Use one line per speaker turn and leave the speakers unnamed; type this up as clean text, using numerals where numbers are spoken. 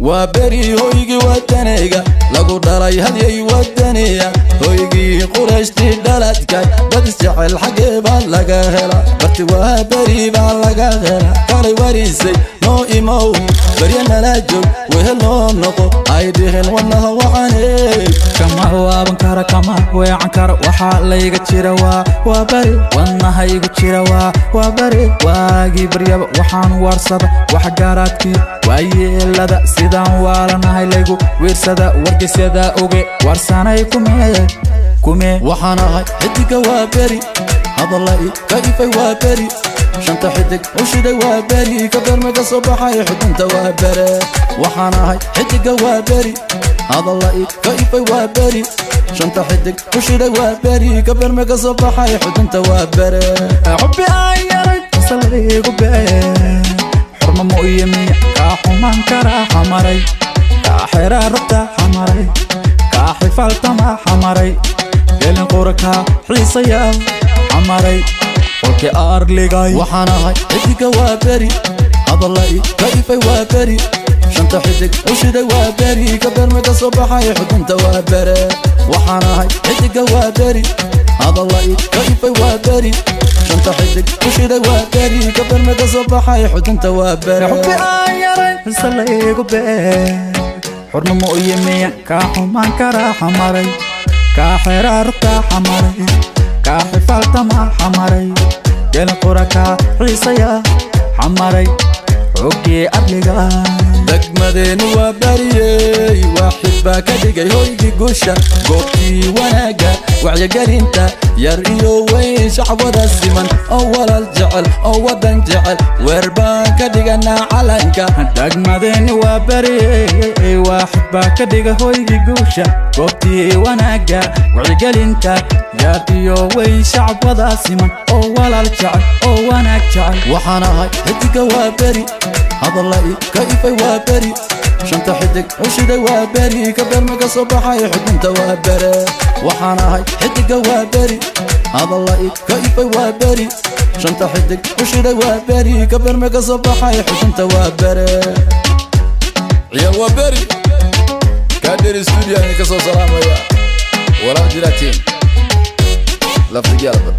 Waa beri hoygii wadanayga lagu dhalay hadyay wadaniya, hoygii Qurayshtii dhaladka. Dad isjecel xaggee baa laga hela? Barti Waa Beri baa laga hela. Kalay warisay noo imow, barya nala joog, wehel noo noqo, ay dhihin wadnaha wacaney.
Kama waaban kara, kama weecan kara, waxaa layga jira waa bari, wadnaha igu jira waa bari. Waagii baryaba waxaan waarsada wax gaaraadkii waayeelada, sidaan waalanahay laygu wiirsada, wargeysyada oge waarsanay kumee kumee.
Waxaan ahay xidiga Waa Beri, hadallai ka ifay Waa Beri, shanta xidig u shiday Waa Beri, ka beerma ka soo baxay xudunta Waa Bere. Waxaan ahay xidiga Waa Beri, hadallai ka ifay Waa Beri, shanta xidig u shiday Waa Beri, ka beerma ka soo baxay xudunta Waa Bere.
Xubbi aan yaray salaygu bee, xurma mu iyo miya kaa xumaan karaa? Xamaray kaa xeraa rugta, xamaray kaa xifaaltama, xamaray gelin qura kaa xiisaya, xamaray qolkii arligay.
Waxaan ahay xidiga Waa Beri, hadallai ka ifay Waa Beri, shanta xidig u shiday Waa Beri, ka beerma ka soo baxay xudunta Waa Bere. Waxaan ahay xidiga Waa Beri, hadallai ka ifay Waa Beri, shanta xidig u shiday Waa Beri, ka beerma ka soo baxay xudunta Waa Bere.
Xubbi aan yaray salaygu bee, xurma mu iyo miya kaa xumaan karaa? Xamaray kaa xeraa rugta, xamaray kaa xifaaltama, xamaray gelin qura kaa xiisaya, xamaray xoggii arliga.
Degmadeenu waa bariyey, waaxid baa ka dhigay hoygii guusha, goobtii wanaagga, wacyigelinta yar iyo weyn, shacwada siman oo walaal jecel oo waddan jecel, weer baan ka dhiganaa calanka.
Degmadeeni waa bariyey, waaxid baa ka dhiga hoygii guusha, goobtii wanaagga, wacyigelinta yar iyo weyn, shacab wada siman oo walaal jecel oo wanaag jecel.
Waxaan ahay xidiga Waa Beri, hadallai ka ifay Waa Beri, shanta xidig u shiday Waa Beri, ka beerma ka soo baxay xudunta Waa Bere. Waxaan ahay xidiga Waa Beri, hadallai ka ifay Waa Beri, shanta xidig u shiday Waa Beri, ka beerma ka soo baxay xudunta Waa Bere. Ciyaal Waa Beri Kaadheri studio idinka soo salaamaya, walaal jiraatiin laftigyaalba.